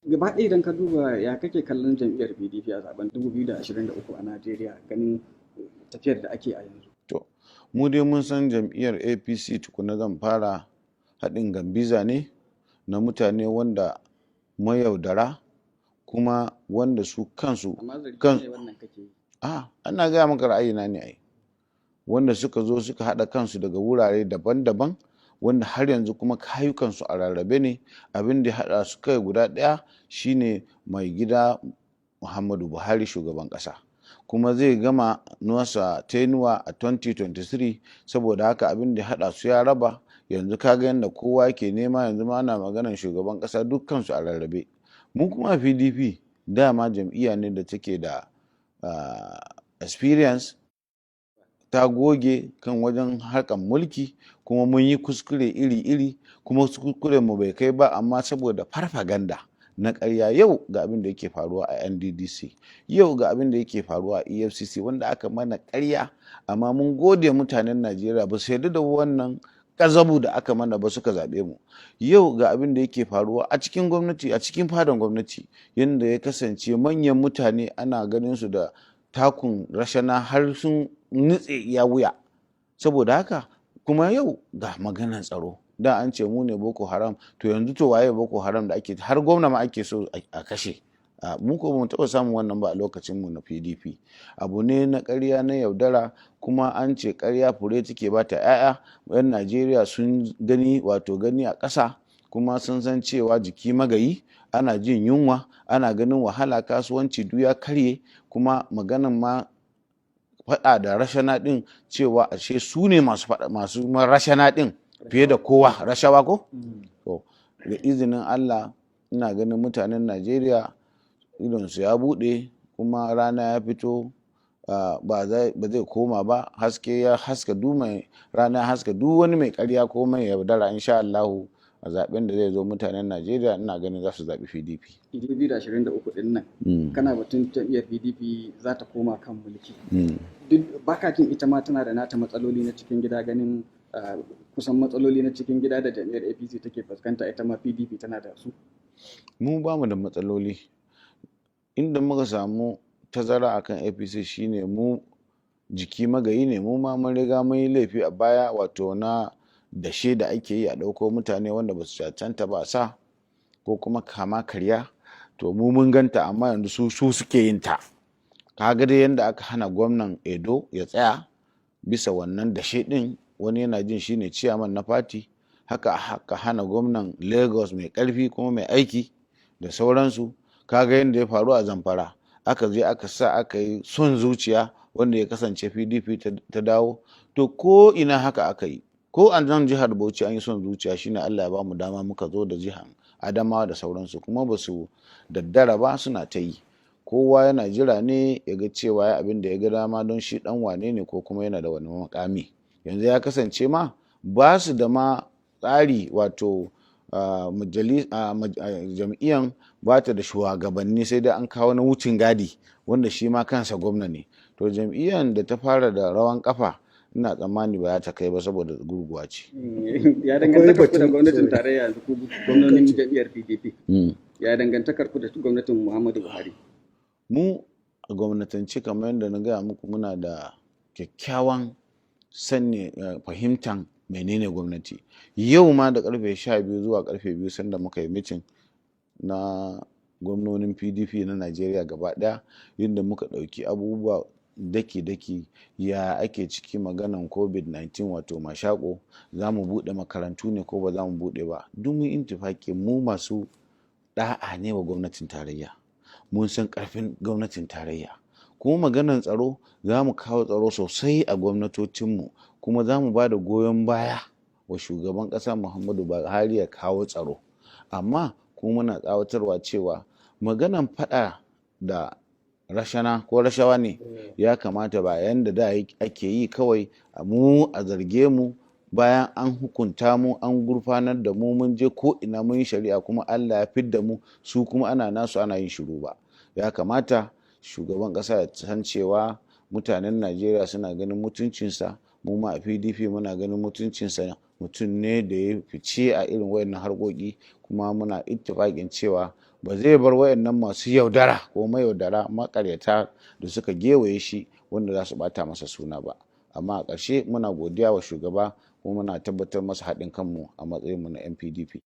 Gaba ɗaya idan ka duba, ya kake kallon jam'iyyar PDP a zaben 2023 a Najeriya, ganin tafiyar da ake a yanzu? To, mu dai mun san jam'iyyar APC, tukuna zan fara, haɗin gambiza ne na mutane wanda mayaudara, kuma wanda su kansu Amma zargi kan ne wannan kake yi. A, ana gaya maka ra'ayina ne ai. Wanda suka zo suka haɗa kansu daga wurare daban-daban, wanda har yanzu kuma kayukansu a rarrabe ne. Abin da ya haɗa su kai guda ɗaya shine mai gida Muhammadu Buhari, shugaban ƙasa, kuma zai gama nasa tenure a 2023. Saboda haka abin da ya haɗa su ya raba. Yanzu kaga yadda kowa yake nema, yanzu ma ana maganar shugaban ƙasa, dukkansu a rarrabe. Mu kuma PDP dama jam'iyya ne da take da experience, ta goge kan wajen harkar mulki, kuma mun yi kuskure iri-iri, kuma kuskure mu bai kai ba, amma saboda farfaganda na ƙarya, yau ga abin da yake faruwa a NDDC, yau ga abin da yake faruwa a EFCC, wanda aka mana ƙarya. Amma mun gode, mutanen Najeriya ba su yarda da wannan ƙazabu da aka mana ba, suka zaɓe mu. Yau ga abin da yake faruwa a cikin gwamnati, a cikin fadan gwamnati, yadda ya kasance manyan mutane ana ganin su da takun rashana har sun nutse ya wuya. Saboda haka kuma yau ga maganan tsaro, da an ce mu ne Boko Haram, to yanzu to waye Boko Haram da ake har gwamna ma ake so a kashe? Mu ko ba mu taɓa samun wannan ba a lokacin mu na PDP. Abu ne na ƙarya, na yaudara, kuma an ce ƙarya fure take ba ta 'ya'ya. 'Yan Najeriya sun gani, wato gani a ƙasa, kuma sun san cewa jiki magayi. Ana jin yunwa, ana ganin wahala, kasuwanci duk ya karye, kuma maganan ma faɗa da rashana ɗin, cewa ashe su ne masu faɗa, masu rashana ɗin fiye da kowa, rashawa ko. To, da izinin Allah ina ganin mutanen Najeriya idonsu ya buɗe, kuma rana ya fito ba zai koma ba. Haske ya haska duk mai rana, haska duk wani mai ƙarya ko mai yaudara. Insha Allahu a zaben da zai zo, mutanen Najeriya ina ganin za su zaɓi PDP. 2023 din nan kana batun jam'iyyar PDP za ta koma kan mulki. Duk baka jin ita ma tana da nata matsaloli na cikin gida, ganin kusan matsaloli na cikin gida da jam'iyyar APC take fuskanta, ita ma PDP tana da su? Mu ba mu da matsaloli. Inda muka samu tazara akan APC shine mu jiki magayi ne. Mu ma mun riga mun yi laifi a baya, wato na dashe da ake yi, a ɗauko mutane wanda ba su cancanta ba a sa, ko kuma kama karya. To, mu mun ganta, amma yanzu su suke yin ta. Kaga dai yadda aka hana gwamnan Edo ya tsaya bisa wannan dashe ɗin, wani yana jin shine ciyaman na party. Haka aka hana gwamnan Lagos mai ƙarfi kuma mai aiki da sauransu. Kaga yadda ya faru a Zamfara, aka je aka sa aka yi son zuciya, wanda ya kasance PDP ta dawo. To, ko ina haka aka yi, ko a nan jihar Bauchi an yi son zuciya. Shine Allah ya bamu dama muka zo da jihar Adamawa da sauransu, kuma ba su daddara ba, suna ta yi. Kowa yana jira ne ya ga cewa ya abin da ya ga dama, don shi dan wane ne ko kuma yana da wani makami. Yanzu ya kasance ma ba su da ma tsari, wato jam'iyyan ba ta da shugabanni, sai dai an kawo na wucin gadi wanda shi ma kansa gwamna ne. To, jam'iyyan da ta fara da rawan kafa, ina tsammani ba za ta kai ba, saboda gurguwa ce. Ya dangantakar ku da gwamnatin tarayya yanzu, ku gwamnonin jam'iyyar PDP? Ya dangantakar ku da gwamnatin Muhammadu Buhari? Mu a gwamnatance, kamar yadda na gaya muku, muna da kyakkyawan sani, fahimtan menene gwamnati. Yau ma da karfe 12 zuwa karfe 2, sanda muka yi meeting na gwamnonin PDP na Najeriya gaba daya, yadda muka ɗauki abubuwa daki-daki, ya ake ciki maganan COVID-19, wato mashako, za mu buɗe makarantu ne ko ba za mu buɗe ba, duk mun intifaki. Mu masu ɗa'a ne wa gwamnatin tarayya, mun san ƙarfin gwamnatin tarayya. Kuma maganan tsaro, za mu kawo tsaro sosai a gwamnatocinmu, kuma za mu ba da goyon baya wa shugaban ƙasa Muhammadu Buhari ya kawo tsaro. Amma kuma muna tsawatarwa cewa maganan faɗa da rashana ko rashawa ne ya kamata, ba yanda da ake yi kawai mu a zarge mu bayan an hukunta mu, an gurfanar da mu, mun je ko ina mun yi shari'a, kuma Allah ya fidda mu, su kuma ana nasu ana yin shiru ba. Ya kamata shugaban ƙasa ya san cewa mutanen Najeriya suna ganin mutuncinsa. Mu ma a PDP muna ganin mutuncinsa. Mutum ne da ya fice a irin wayannan harkoki, kuma muna ittifaƙin cewa Ba zai bar wayannan masu yaudara ko mayaudara, makaryata da suka gewaye shi wanda za su bata masa suna ba. Amma a ƙarshe, muna godiya wa shugaba, kuma muna tabbatar masa haɗin kanmu a matsayinmu na NPDP.